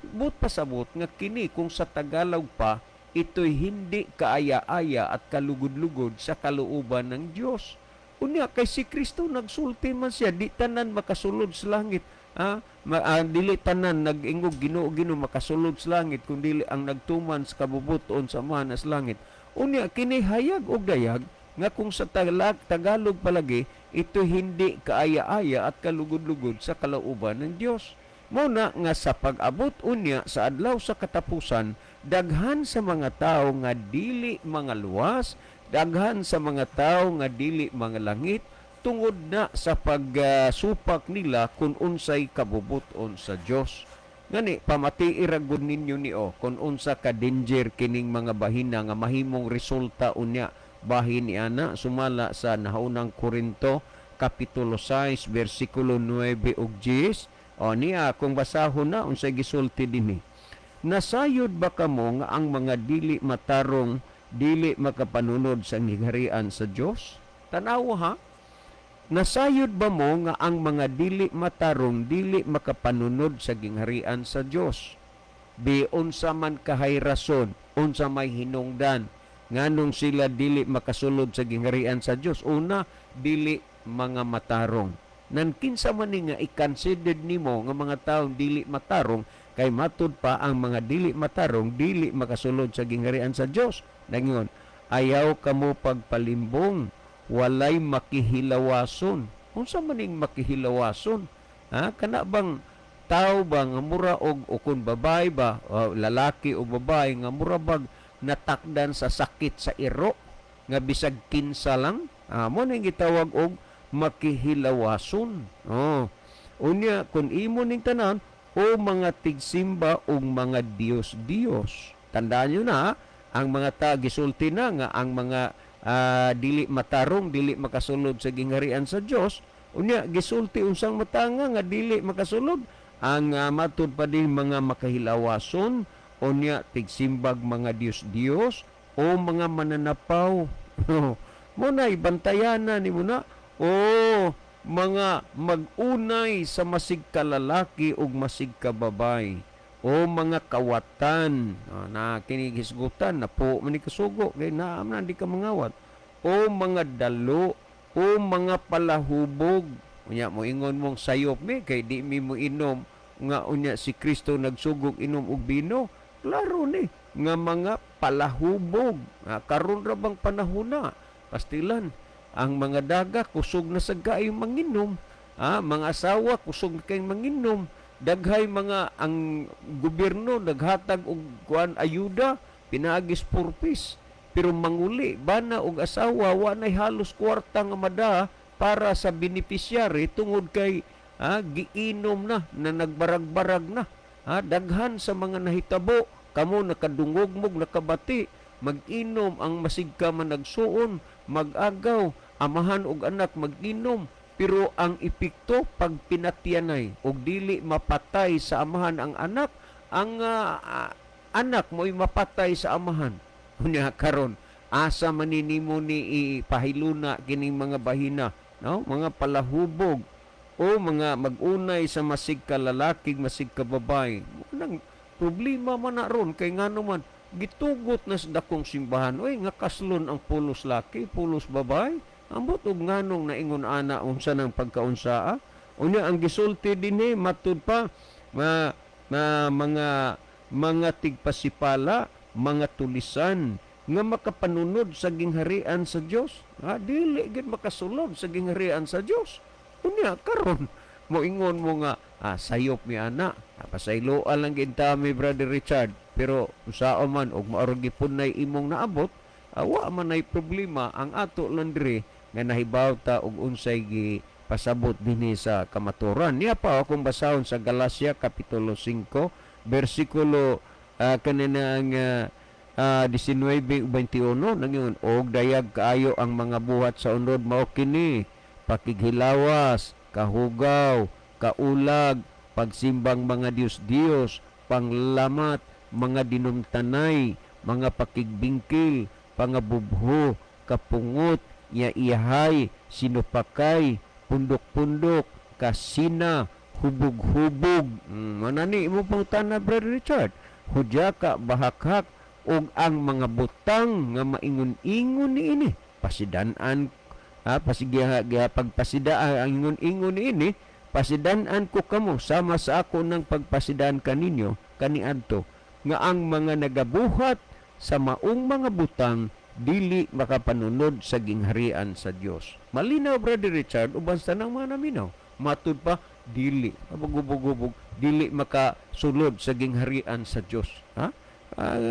But pasabot nga kini kung sa Tagalog pa, ito'y hindi kaaya-aya at kalugod-lugod sa kalooban ng Diyos. Unya kay si Kristo nagsulti man siya, di tanan makasulod sa langit. Ha? Dili tanan nag-ingog "Ginoo, Ginoo" makasulod sa langit, kundi ang nagtuman sa kabubuton sa Amahan sa langit. Unya kini hayag og dayag nga kung sa Tagalog palagi, ito hindi kaaya-aya at kalugod-lugod sa kalooban ng Diyos. Muna nga sa pag-abot unya sa adlaw sa katapusan, daghan sa mga tao nga dili mga luwas, daghan sa mga tao nga dili mga langit tungod na sa pagsupak nila kung unsay kabubuton sa Dios. Ngani pamatii ra gud ninyo ni o kung unsa ka danger kining mga bahina nga mahimong resulta unya bahin ni ana sumala sa nahaunang Korinto kapitulo 6 bersikulo 9 ug 10. O niya kung basahon na unsay gisulti dinhi. "Nasayod ba kamo nga ang mga dili matarong dili makapanunod sa gingharian sa Dios?" Tanawa ha. Nasayod ba mo nga ang mga dili matarong dili makapanunod sa gingharian sa Dios? Bi unsa man kahay rason, unsa may hinungdan nganong sila dili makasulod sa gingharian sa Dios? Una, dili mga matarong. Nan kinsa man ni nga i-considered nimo nga mga taong dili matarong, kay matud pa ang mga dili matarong dili makasulod sa gingharian sa Dios. Nangingon, "Ayaw kamo pagpalimbong, walay makihilawason." Unsa man ning makihilawason? Ha, kana bang tao ba nga mura og o kun babae ba, o lalaki o babae nga mura bag natakdan sa sakit sa iro nga bisag kinsa lang? Ah, mo ning gitawag og makihilawason. Oh. Unya kung imo ning tanan, o mga tigsimba og mga Diyos-Diyos. Tandaan nyo na, ang mga ta gisulti na nga ang mga dili matarong dili makasulod sa gingharian sa Dios. Unya gisulti unsang matanga nga dili makasulod ang matud pa din mga makahilawason, unya tigsimbag mga Diyos-Diyos o mga mananapaw. Mo na ibantayan na ni mo na o mga mag-unay sa masig kalalaki ug masig kababay o mga kawatan. Na kinigisgutan na po man ni kasugo kay naa man di ka mangawat, o mga dalo o mga palahubog. Unya mo ingon mong sayop mi kay di mi mo inom nga unya si Kristo nagsugog inom og bino. Klaro ni nga mga palahubog. Karon ra bang panahon na pastilan ang mga daga kusog na sa kaayo manginom. Mga asawa kusog kay manginom. Daghay mga ang gobyerno naghatag og kuan, ayuda pinaagis purpose, pero manguli bana og asawa, wa nay halos kwarta nga mada para sa beneficiary tungod kay giinom na na nagbarag-barag na. Daghan sa mga nahitabo, kamo nakadungog mo, nakabati, mag-inom ang masig ka man nagsuon, mag-agaw, amahan og anak mag-inom, pero ang epekto pag pinatyanay og dili mapatay sa amahan ang anak, ang anak mo'y mapatay sa amahan. Unya karon, asa man ni nimo ni ipahiluna kining mga bahina, no? Mga palahubog o mga mag-unay sa masig ka lalaki, masig ka babae. Nang problema man na ron kay ngano man gitugot na sa dakong simbahan, oy, nga kaslon ang pulos laki, pulos babae. Ambot og nganong naingon ana, unsa nang pagkaunsaa? Unya ang gisulti dinhi matud pa ma, ma mga tigpasipala, mga tulisan nga makapanunod sa gingharian sa Dios. Dili gid makasulod sa gingharian sa Dios. Unya karon moingon mo nga sayop mi ana. Pasayloan lang gid mi, Brother Richard, pero usao man og mauro gipon nay imong naabot, wa man nay problema. Ang ato lang diri nga nahibaw ta og unsay gi pasabot dinhi sa kamaturan. Niya pa akong basahon sa Galacia kapitulo 5 bersikulo kanina ang 19 21, nangyun og dayag kaayo ang mga buhat sa unod, mao kini: pakighilawas, kahugaw, kaulag, pagsimbang mga Diyos-Diyos, panglamat, mga dinumtanay, mga pakigbingkil, pangabubho, kapungot, iyahay, sinupakay, pundok-pundok, kasina, hubog-hubog. Manani mo pangutana, Brother Richard. Hudyaka, bahakhak, ug ang mga butang nga maingon-ingon niini. Pasidan-an ha, pasigiha giha pagpasida ang ingon-ingon niini, pasidan-an ko kamo sama sa ako ng pagpasidan kaninyo kaniadto nga ang mga nagabuhat sa maong mga butang dili makapanunod sa gingharian sa Dios. Malinaw, Brother Richard, uban sa tanang mga naminaw. Matud pa dili, gubog-gubog, dili makasulod sa gingharian sa Dios. Ha?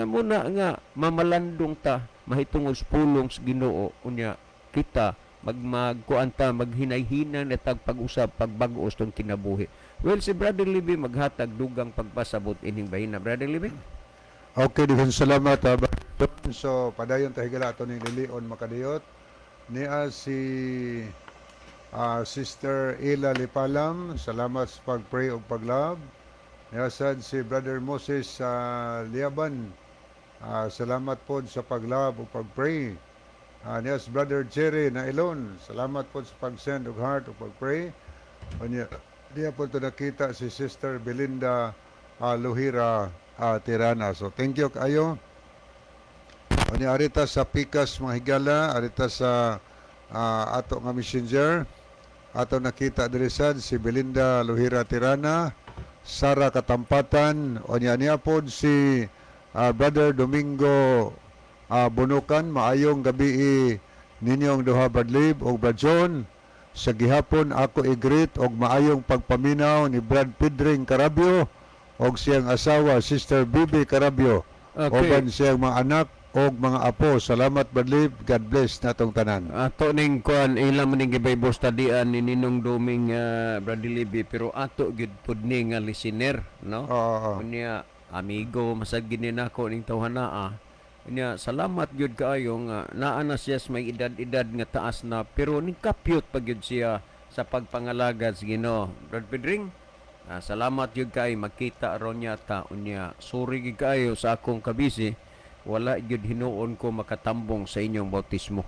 Muna nga mamalandong ta mahitungod sa pulong sa Ginoo, unya kita magkuan ta, maghinay-hinay na tag pag-usab, pagbag-os tong kinabuhi. Well, si Brother Libby maghatag dugang pagpasabot ining bahina. Brother Libby? Okay, daghang salamat, Brother John. So padayon ta, higala, ato ning lilion makadiyot. Niya si Sister Ila Lipalam, salamat sa pag-pray ug pag-love. Niya sad si Brother Moses sa Liaban. Salamat po sa pag-love ug pag-pray. Niya si Brother Jerry Nailon, salamat po sa pag-send og heart ug pag-pray. Unya, diya po ito nakita si Sister Belinda Luhira Tirana. So thank you kayo. Unya, arita sa Pikas, mga higala, arita sa ato nga messenger. Ato nakita diri sad si Belinda Luhira Tirana, Sara Katampatan, unya niya pod si Brother Domingo Bunukan. Maayong gabi ninyong duha, Brad Lib ug Brad John. Sa gihapon ako i-greet og maayong pagpaminaw ni Brad Pedring Carabio og siyang asawa, Sister Bibi Carabio, uban siyang mga anak og mga apo. Salamat, Brad Lib. God bless natong tanan. Ato ning kuan, ila man ning Bible studyan ni Ninong Doming, Brother Libby, pero ato gyud pud ni nga listener, no? Oo. Unya amigo masag gini nako ning tawhana. Unya salamat gyud kaayo nga naa na siya sa may edad-edad nga taas na, pero ning kapyot pa gyud siya sa pagpangalagad sa Ginoo. Brad Pedring, salamat gyud kay magkita ron niya ta. Unya sorry gyud kaayo sa akong kabisi, wala gyud hinuon ko makatambong sa inyong bautismo.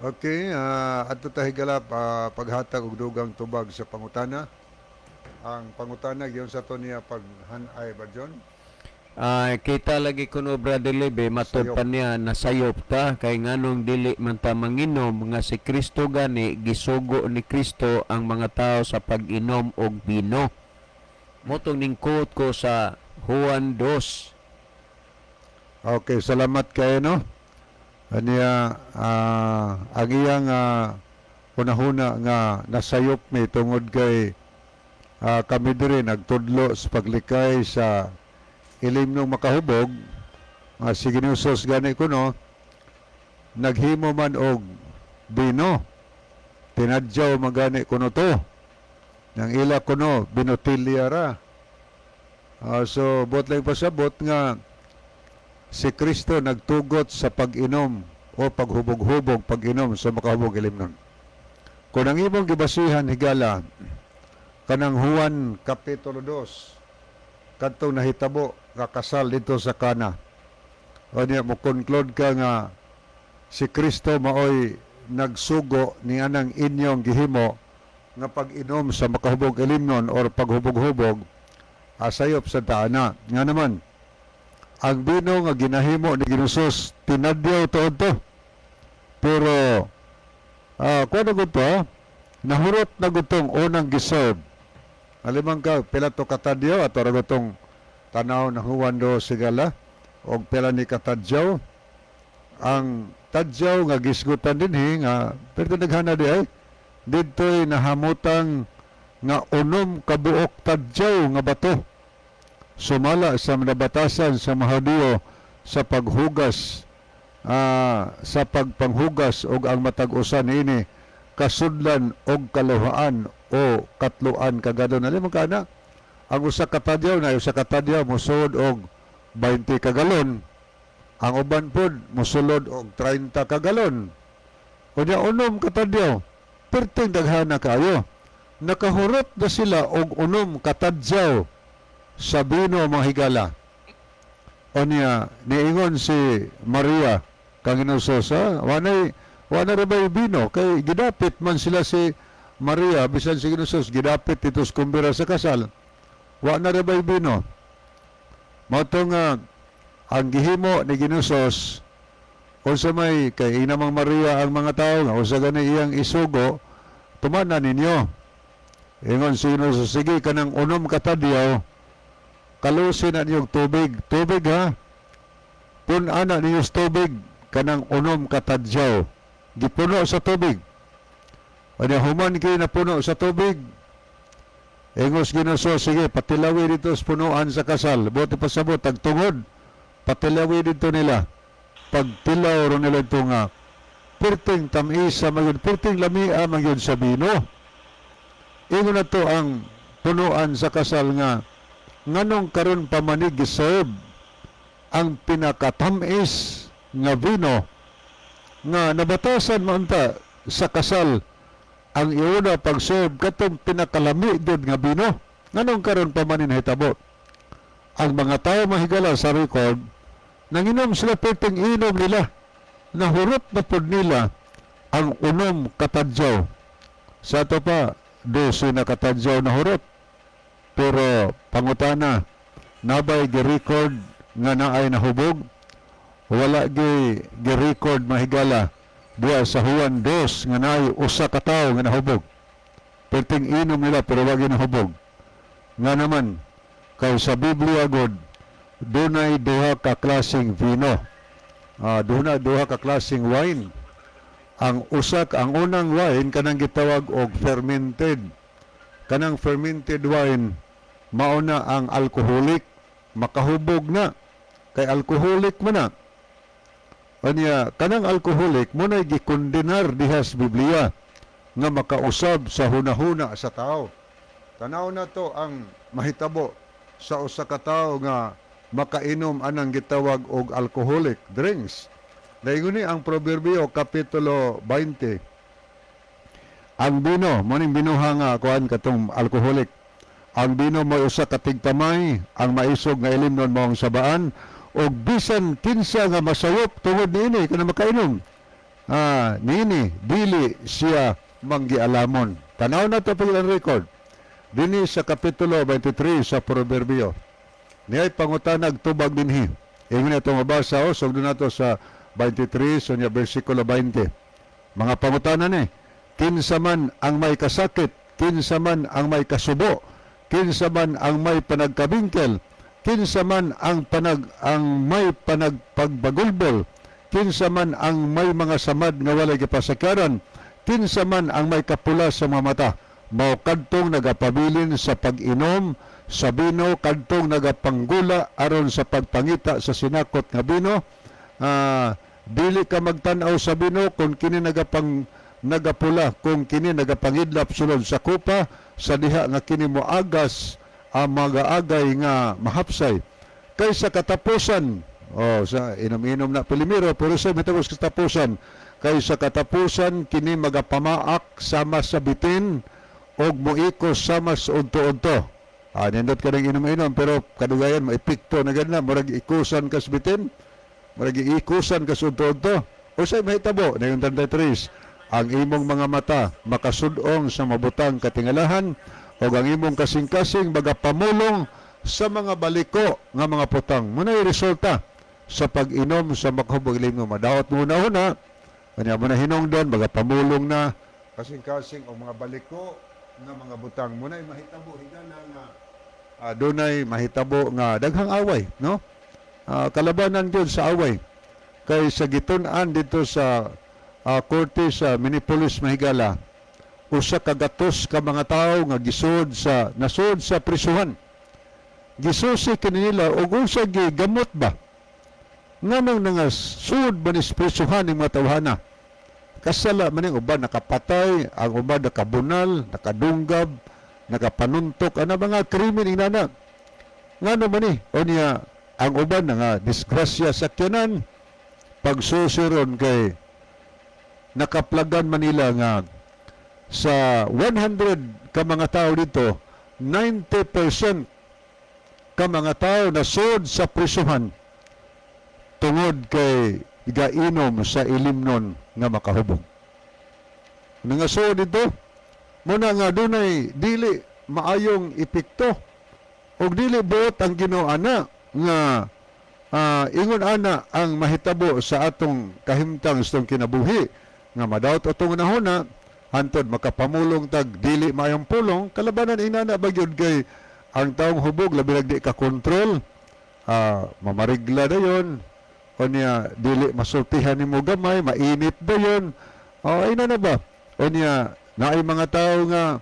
Okay, adto ta, higala, paghatag og dugang tubag sa pangutana. Ang pangutana giyon sa to niya paghanay ba, John? Kita lagi kuno, Brother Lebe, matud Sayop. Pa niya nasayop ta kay nganong dili man ta manginom nga si Kristo gani, gisugo ni Kristo ang mga tao sa pag-inom og bino. Motong ning quote ko sa Juan 2. Okay, salamat kayo, no. Aniya ang iyang Hunahuna nga nasayop mi tungod kay kami diri nagtudlo sa paglikay sa ilimnong makahubog nga si Ginoong Hesus gani kuno naghimo man og bino, tinadyaw magani kuno to nang ila kuno binotilya ra. So buot lang pasabot nga si Kristo nagtugot sa pag-inom o paghubog-hubog pag-inom sa makahubog ilimnon. Kung ang imong gibasihan, higala, kanang Juan Kapitulo 2, kadtong nahitabo kakasal dito sa Kana. O niya mo conclude ka nga si Kristo maoy nagsugo ni anang inyong gihimo nga pag-inom sa makahubog ilimnon or paghubog-hubog, asayop sa taana. Nga naman, ang bino nga ginahimo ni Ginoong Hesus, tinadyaw tuod to. Pero, kuha na gud to, nahurot na gud tong unang giserve. Alimang ka, pila to katadyaw, ato ra tong tanaw na Juan do sigala, og pila ni katadyaw. Ang tadyaw nga gisgutan dinhi nga, pero naghana di ay, didto'y nahamutang nga 6 ka buok tadyaw nga bato sumala sa nabatasan sa mga Hudiyo sa paghugas, sa pagpanghugas, og ang matag usa niini kasudlan og kaluhaan o katluan ka galon. Alam mo kana, ang usa ka tadyaw na usa ka tadyaw mosulod og 20 ka galon, ang uban pod mosulod og 30 ka galon. Unya 6 ka tadyaw, perting daghana kayo. Nakahurot na sila og 6 ka tadyaw sa bino, mga higala. Unya niingon si Maria kang Ginoong wanay wala ra ba'y bino? Kay gidapit man sila si Maria, bisan si Ginoong gidapit dito sa kumbira sa kasal. Wa na ra ba'y bino? Mao to nga ang gihimo ni Ginoong, unsa may kay inamang Maria ang mga tao nga usa gani iyang isugo, tumana ninyo. Ingon si Ginoong, sige, kanang 6 ka tadyaw, kalusin na ninyong tubig. Tubig ha. Pun-ana ninyo sa tubig kanang 6 ka tadyaw. Gipuno sa tubig. Unya human kay napuno sa tubig, ingos Ginoong, sige, patilawi dito sa punuan sa kasal. Buot pasabot tagtungod, patilawi dito nila. Pagtilaw ron nila ito nga perting tamisa man yun, perting lamia man yun sa bino. Ingon na to ang punuan sa kasal nga nganong karon pa man ni giserve ang pinakatamis nga vino nga nabatasan man ta sa kasal ang iuna pag-serve katong pinakalami gyud nga bino? Nganong karon pa man ni nahitabo? Ang mga tao, mahigala, sa record, nanginom sila, perting inom nila, nahurot na pod nila ang 6 katadyaw. Sa ato pa, 12 na katadyaw na hurot. Pero pangutana, nabay gi-record nga naay nahubog? Wala gi-record, mahigala, diya sa Juan 2 nga naay usa ka tawo nga nahubog. Perting inom nila pero wa nahubog. Nga naman, kay sa Biblia god, dunay duha ka klaseng vino. Dunay duha ka klaseng wine. Ang usak, ang unang wine kanang gitawag og fermented. Kanang fermented wine mao na ang alcoholic, makahubog na kay alcoholic man na. Anya kanang alcoholic mo na gikondenar diha sa Biblia nga makausab sa hunahuna sa tao. Tanaw na to ang mahitabo sa usa ka tawo nga makainom anang gitawag og alcoholic drinks. Dayon ni ang Proverbio Kapitulo 20. Ang bino, mo ning binuha nga kuan, katong alcoholic. Ang bino mo usa ka tigtamay, ang maisog nga ilimnon mo ang sabaan, og bisan kinsa nga masayop tungod niini, kana makainom niini, dili siya manggialamon. Tanaw na to pag record dinhi sa Kapitulo 23 sa Proverbio. Niay pangutanag tubag dinhi. Ingon ito mabasa o sugdon nato sa 23 so niya bersikulo 20. Mga pangutana ni: kinsa man ang may kasakit? Kinsa man ang may kasubo? Kinsa man ang may panagkabingkel? Kinsa man ang may panagpagbagulbol? Kinsa man ang may mga samad nga walay gipasakaran? Kinsa man ang may kapula sa mga mata, mao kadtong nagapabilin sa pag-inom sa bino, kadtong nagapanggula aron sa pagpangita sa sinakot nga bino. Dili ka magtan-aw sa bino kung kini nagapula, kung kini nagapangidlap sulod sa kupa, sa diha nga kini moagas ang magaagay nga mahapsay. Kay sa katapusan, oh, sa inom-inom na pilimiro, pero sa mitagos katapusan, kay sa katapusan kini magapamaak sama sa bitin og moikos sama sa unto-unto. Nindot ka ng inom-inom, pero kadugayan maepekto na ganun, murag ikusan ka sa bitin, murag ikusan ka sa unto-unto. O sa mahitabo, ngayon 33, ang imong mga mata makasudong sa mabutang katingalahan o ang imong kasing-kasing magapamulong sa mga baliko nga mga putang. Muna'y resulta sa pag-inom sa makahubog limo. Madaot mo una-una, kanya mo na hinungdon, magapamulong na kasing-kasing o mga baliko nga mga butang. Muna'y mahitabo, higala nga dunay mahitabo nga daghang away, no? Kalabanan gyud sa away. Kay sa gitun-an dito sa korte sa Minneapolis, mahigala, 100 ka mga tawo nga gisud sa nasud sa prisuhan. Gisusi kanila og unsa gigamot ba? Nganong nangasud ba ni sa prisuhan ning mga tawhana? Kasala man ning uban nakapatay, ang uban nakabunal, nakadunggab, nakapanuntok, ana mga krimen inana. Ngano man ni? O niya, ang uban na nga disgrasya sakyanan, pagsusiron kay nakaplagan Manila nga sa 100 ka mga tao dito, 90% ka mga tao nasud sa prisuhan tungod kay gainom sa ilimnon nga makahubog. Nangasud dito, muna nga dunay dili maayong epekto og dili buot ang Ginoo ana nga ingon ana ang mahitabo sa atong kahimtang sa atong kinabuhi nga madaot atong nahuna hantod makapamulong tag dili maayong pulong. Kalabanan inana ba gyud, kay ang taong hubog, labi nag di ka kontrol, mamarigla dayon o niya dili masultihan nimo gamay, mainit dayon o ay na ba. O niya naay mga tao nga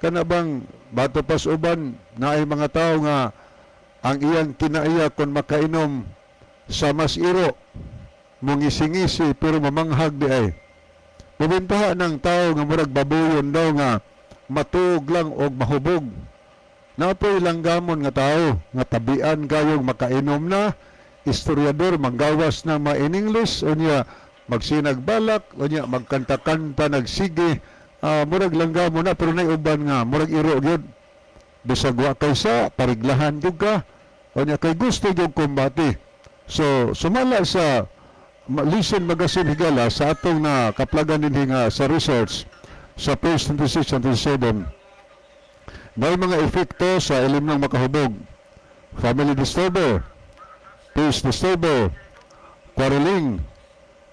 kana bang bato pas uban, naay mga tao nga ang iyang kinaiya kung makainom sa mas iro, mungisi-ngisi pero mamanghag di ay. Mubintaha ng tao nga murag babuyon daw nga matuog lang og mahubog. Napoy langgamon nga tao nga tabian kayong makainom na istoryador, manggawas na ma in English, unya magsinag balak, unya magkanta-kanta, nagsige, murag langgamon na. Pero nay uban nga murag iro gyud, bisag wa kay sa pariglahan gyud ka, unya kay gusto gyud kumbate. So sumala sa Listen Magazine, higala, sa atong na kaplagan dinhi nga sa research sa page 26 and 27, may mga epekto sa ilim ng makahubog: family disturber, peace disturber, quarreling,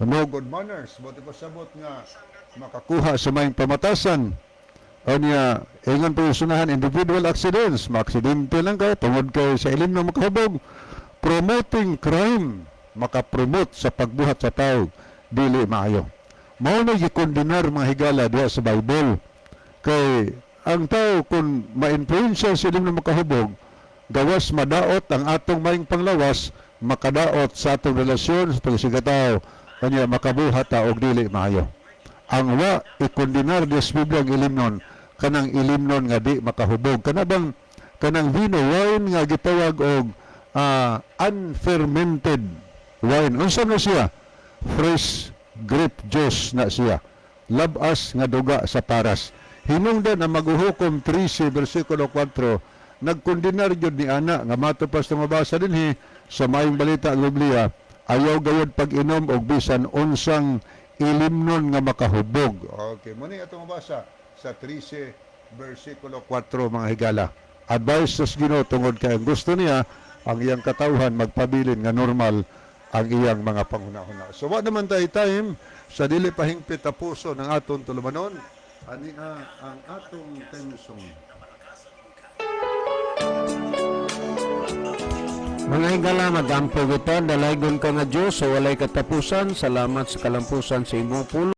no good manners, buti pasabot nga makakuha sa maayong pamatasan. Unya, ingon po yung sunahan, individual accidents, maaksidente lang kayo tungod kay sa ilim ng makahubog, promoting crime, makapromote sa pagbuhat sa tao dili maayo. Mao na gikondenar, mga higala, diha sa Bible. Kay ang tao kung ma-influensya sa ilim ng makahubog, gawas madaot ang atong maayong panglawas, makadaot sa atong relasyon sa pagsigatao, kanya makabuhat ta og dili maayo. Ang wa ikondenar sa Biblia ang ilimnon, kanang ilimnon nga di makahubog. Kana bang kanang vino, wine nga gitawag og unfermented wine. Unsa na siya? Fresh grape juice na siya. Labas nga duga sa paras. Hinungdan na Maghuhukom 13 versikulo 4, nagkondenar gyud ni ana nga mato pas na mabasa dinhi sa Maayong Balita ang Biblia, ayaw gayod pag-inom og bisan unsang ilimnon nga makahubog. Okay, mo ni atong mabasa sa 13 versikulo 4, mga higala. Advice sa Ginoo tungod kay ang gusto niya ang iyang katawhan magpabilin nga normal ang iyang mga panghuna-huna. So wa naman tayo time sa dili pa hingpit tapuso ng aton tulumanon. Ani ang atong theme song. Mga higala, magampo kita, dalaygon ka nga Diyos sa walay katapusan. Salamat sa kalampusan sa imong pulong.